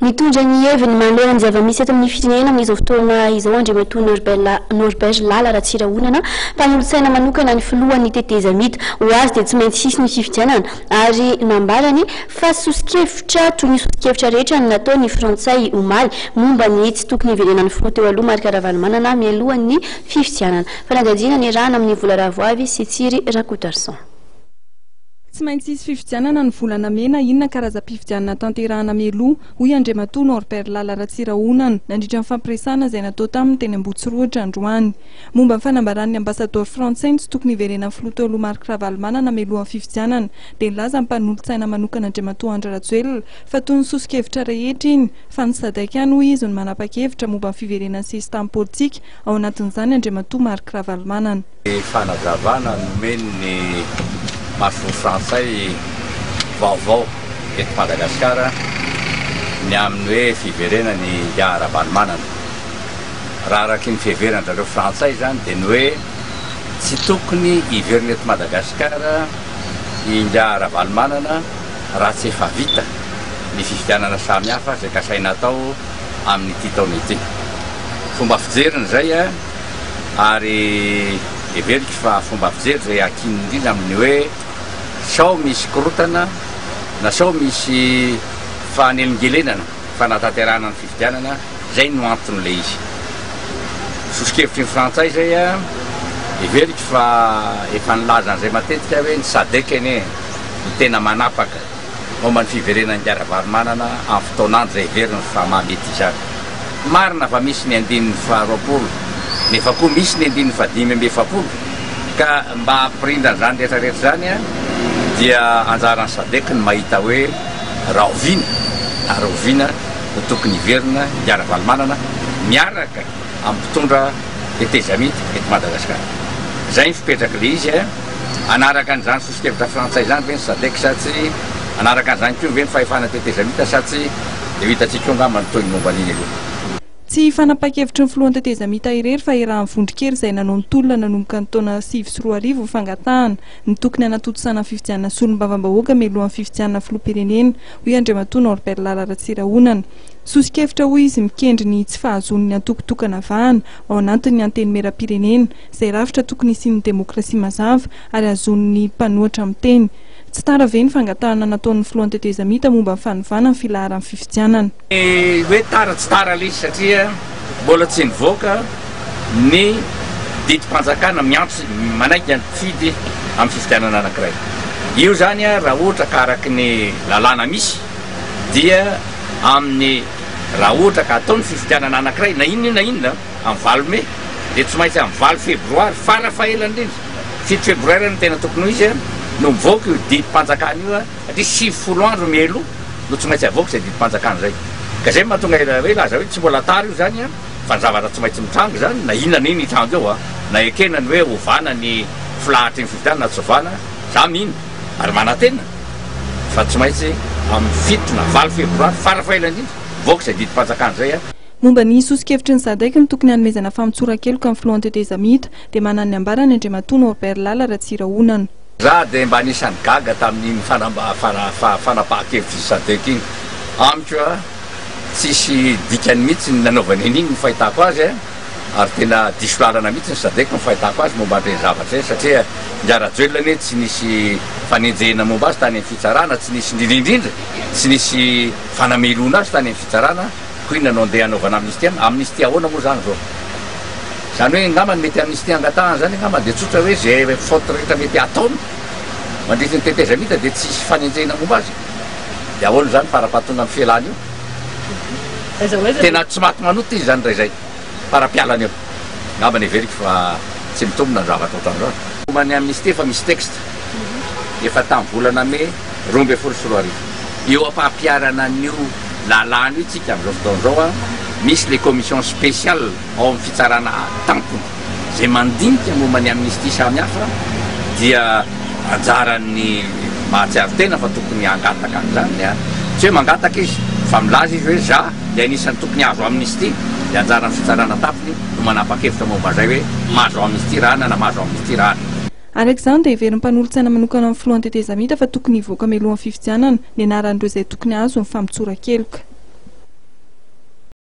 Nitondra ny heviny manoloana ny zava-misy eto amin'ny firenena amin'izao fotoana izao Andriamatoa Norbert Norbert Lala Ratsirahonana, mpanolotsaina manokana ny filohan'ny tetezamita. Ho azy dia tsy maintsy hisy ny fifidianana ary nambarany fa soso-kevitra toy ny soso-kevitra rehetra ny nataon'ny frantsay omaly momba ny tsy tokony hiverenan'ny filoha teo aloha Marc Ravalomanana mialohan'ny fifidianana. Fanadihadiana niarahana amin'i Vola Ravoavy sy Tsiry Rakotoarison. Tsy maintsy hisy fifidianana ny volana mey na inona karazam-pifidianana tanterahana mialoha, hoy Andriamatoa Norbert Lala Ratsirahonana, nandritra ny fampiresahana izay natao taminy teny Ambohitsorohitra androany. Momba ny fanambaran'ny ambasadaoro frantsay ny tsy tokony hiverenan'ny filoha teo aloha Marc Ravalomanana mialohan'ny fifidianana dia nilaza ny mpanolotsaina manokana Andriamatoa Andry Rajoelina fa toy ny soso-kevitra rehetra iny fa ny Sadec ihany hoy izy no manapa-kevitra momba ny fiverenan'ny sesitany politika ao anatin'izany Andriamatoa Marc Ravalomanana. Ny fanazavana nomen'ny masoivoho frantsay vaovao eto Madagasikara ny amin'ny hoe fiverenan'i Ingahy Ravalomanana. Raha araky ny fiheveran-dRareo frantsay izany dia ny hoe tsy tokony hiverina eto Madagasikara i Ingahy Ravalomanana raha tsy efa vita ny fifidianana samihafa izay kasaina atao amin'ity taona ity. Fomba fijeriny izay. Ary heveriko fa fomba fijery izay ankiny indrindra amin'ny hoe sao misy korontana na sao misy fanelingelenana fanatanterahana ny fifidianana, izay no anton'ilay izy. Soso-kevitry ny frantsay izay a, heveriko fa efa nilaza an'izay matetika aho hoe ny sadec anie no tena manapaka. momba ny fiverenan'i Ravalomanana amin'ny fotoan'andro izay heveriny fa mahamety izany. Marina fa misy ny andininy faharoapolo nefa koa misy ny andininy fahadimy amby efapolo ka mba hampirindra an'izany rehetra rehetra izany dia anjaran'ny Sadec ny mahita hoe rahoviana na rahoviana no tokony hiverina i Ravalomanana miaraka amin'ny mpitondra tetezamita eto Madagasikara. Izay ny fipetrak'ilay izy. Hanaraka an'izany soso-kevitra frantsay izany ve ny Sadec sa tsy? Hanaraka an'izany koa ve ny fahefana tetezamita sa tsy? Dia ho hitantsika eo angamba ny tohiny momba an'iny aloha. Tsy fanapahan-kevitry ny filohan'ny tetezamita irery fa iarahan'ny vondron-kery izay nanao ny tolona nanomboka ny taona 2009 ny fangatahana ny tokony hanatontosana ny fifidianana solombavambahoaka mialohan'ny fifidianana filoham-pirenena, hoy Andriamatoa Norbert Lala Ratsirahonana. Soso-kevitra hoy izy mikendry ny tsy fahazoan'ny antoko tokana vahana ao anatin'ny antenimierampirenena izay rafitra tokony hisian'ny demokrasia mazava ary hahazoan'ny mpanohitra miteny. Tsy tara ve ny fangatahana nataon'ny filohan'ny tetezamita momba ny fanovana ny filaharan'ny fifidianana? Ny hoe tara tsy tara ilay izy satria mbola tsy nivoaka ny didim-panjakana miantso manainga ny mpifidy amin'ny fifidianana anankiray. Io izany raha ohatra ka araka ny lalàna misy dia amin'ny raha ohatra ka atao ny fifidianana anankiray na inona io na inona, amin'ny 8 mey dia tsy maintsy amin'ny 8 febroary fara fahelany indrindra, 7 febroary no tena tokony ho izy no mivoaka io didim-panjakana io satria 90 andro mialoha no tsy maintsy avoaka izay didim-panjakana izay. Ka izay no mahatonga ilay hoe laza hoe tsy mbola tara io izany fa ny zavatra tsy maintsy mitranga izany na inona na inona hitranga eo na ekena ny hoe ovana ny filahatry ny fifidianana na tsy ovana, za mino ary manantena fa tsy maintsy amin'ny 7 na 8 febroary fara fahelany indrindra mivoaka izay didim-panjakana izay. Momba ny soso-kevitry ny Sadec ny tokony hanomezana famotsoran-keloka ny filohan'ny tetezamita dia manana ny ambarany Andriamatoa Norbert Lala Ratsirahonana. Za dia mba anisan'ny gaga tamin'iny fanapahan-kevitry ny Sadec iny. Amiko a, tsisy dikany mihitsy ny nanaovany an'iny ny fahitako azy a, ary tena diso lalana mihitsy ny Sadec ny fahitako azy momba an'ireny zavatra ireny satria Ingahy Rajoelina anie tsy nisy fanenjehina momba azy tany amin'ny fitsarana, tsy nisy indrindra indrindra tsy nisy fanamelohana azy tany amin'ny fitsarana. Ko inona no andeha hanaovana amnistie aminy? Amnistie ahoana moa zany zao? Zany hoe angamba ny mety amnistie angatahany zany angamba dia tsotra hoe ze faute rehetra mety hataony mandritry ny tetezamita dia tsy hisy fanenjehina momba azy. Dia ahoana zany fara-pahatonga amin'ny fialany eo? Tena tsy maty manota izy zany raha izay fara-pialany eo. Angamba ny heveriko fa tsy mitombina ny zavatra ohatran'izany. Momba ny amnistie efa misy texte efa tamin'ny volana mey 2012. Eo am-pampiharana an'io lalàna io tsika amin'izao fotoana izao an, misy le commission spéciale ao amin'ny fitsarana tampony izay mandinika momba ny amnistie samihafa dia anjaran'ny mahatsiaro tena fa tokony hangataka an'izany an, tsy hoe mangataka izy fa milaza izy hoe za dia anisan'ny tokony hahazo amnistie dia anjaran'ny fitsarana tampony no manapa-kevitra momba an'izay hoe mahazo amnistie rana na mahazo amnistie rana. Araka izany dia heverin'ny mpanolotsaina manokana amin'ny filohan'ny tetezamita fa tokony hivoaka mialohan'ny fifidianana ny anaran'ireo izay tokony hahazo ny famotsoran-keloka.